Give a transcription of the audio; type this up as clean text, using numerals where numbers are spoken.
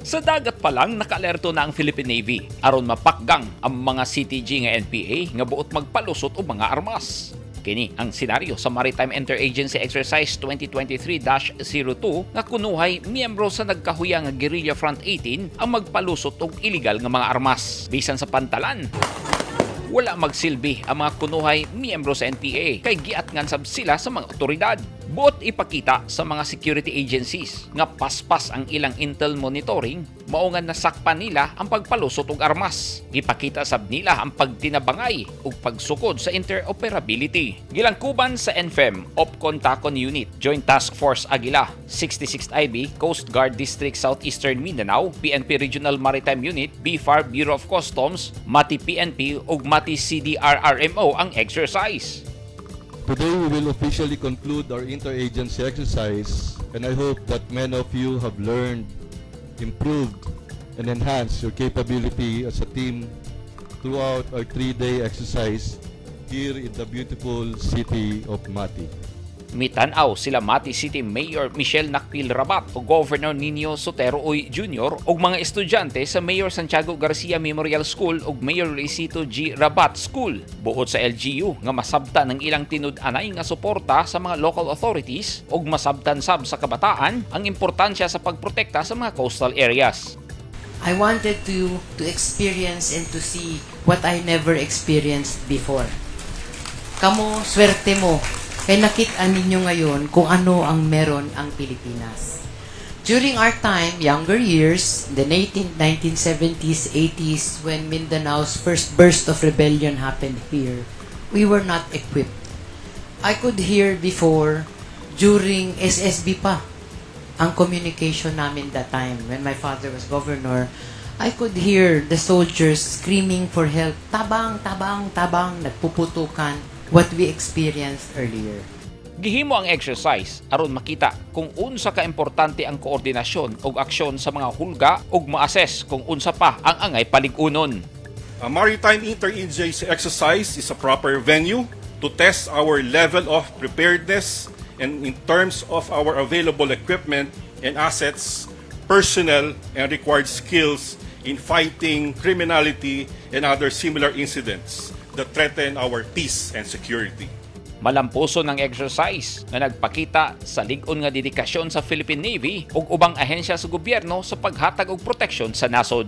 Sa dagat pa lang, nakaalerto na ang Philippine Navy aron mapakgang ang mga CTG nga NPA nga buot magpalusot og mga armas. Kini ang senaryo sa Maritime Interagency Exercise 2023-02 nga kunuhay miyembro sa nagkahuya nga Guerrilla Front 18 ang magpalusot og illegal nga mga armas. Bisan sa pantalan, wala magsilbi ang mga kunuhay miyembro sa NPA kay giatngan sab sila sa mga otoridad. Buot ipakita sa mga security agencies nga paspas ang ilang intel monitoring, mao nga nasakpan nila ang pagpalusot og armas. Gipakita sab nila ang pagtinabangay ug pagsukod sa interoperability. Gilangkuban sa NFEM, Opcon Tacon Unit, Joint Task Force Agila, 66th IB, Coast Guard District Southeastern Mindanao, PNP Regional Maritime Unit, BFAR Bureau of Customs, Mati PNP ug Mati CDRRMO ang exercise. Today we will officially conclude our interagency exercise, and I hope that many of you have learned, improved, and enhanced your capability as a team throughout our 3-day exercise here in the beautiful city of Mati. Mitan-aw sila Mati City Mayor Michelle Nakpil Rabat o Governor Nino Sotero Uy Jr. ug mga estudyante sa Mayor Santiago Garcia Memorial School ug Mayor Luisito G. Rabat School. Buot sa LGU nga masabtan ang ilang tinud-anay nga suporta sa mga local authorities ug masabtan sab sa kabataan ang importansya sa pagprotekta sa mga coastal areas. I wanted to experience and to see what I never experienced before. Kamo, swerte mo. Kay nakita ninyo ngayon kung ano ang meron ang Pilipinas. During our time, younger years, the 1970s, 80s, when Mindanao's first burst of rebellion happened here, we were not equipped. I could hear before, during SSB pa, ang communication namin that time, when my father was governor, I could hear the soldiers screaming for help. "Tabang, tabang, tabang," nagpuputukan, what we experienced earlier. Gihimo ang exercise aron makita kung unsa ka importante ang koordinasyon ug aksyon sa mga hulga ug ma-assess kung unsa pa ang angay palig-unon. A Maritime Interagency Exercise is a proper venue to test our level of preparedness and in terms of our available equipment and assets, personnel, and required skills in fighting criminality and other similar incidents that threaten our peace and security. Malampuson ang exercise nga nagpakita sa lig-on nga dedikasyon sa Philippine Navy ug ubang ahensya sa gobyerno sa paghatag og proteksyon sa nasod.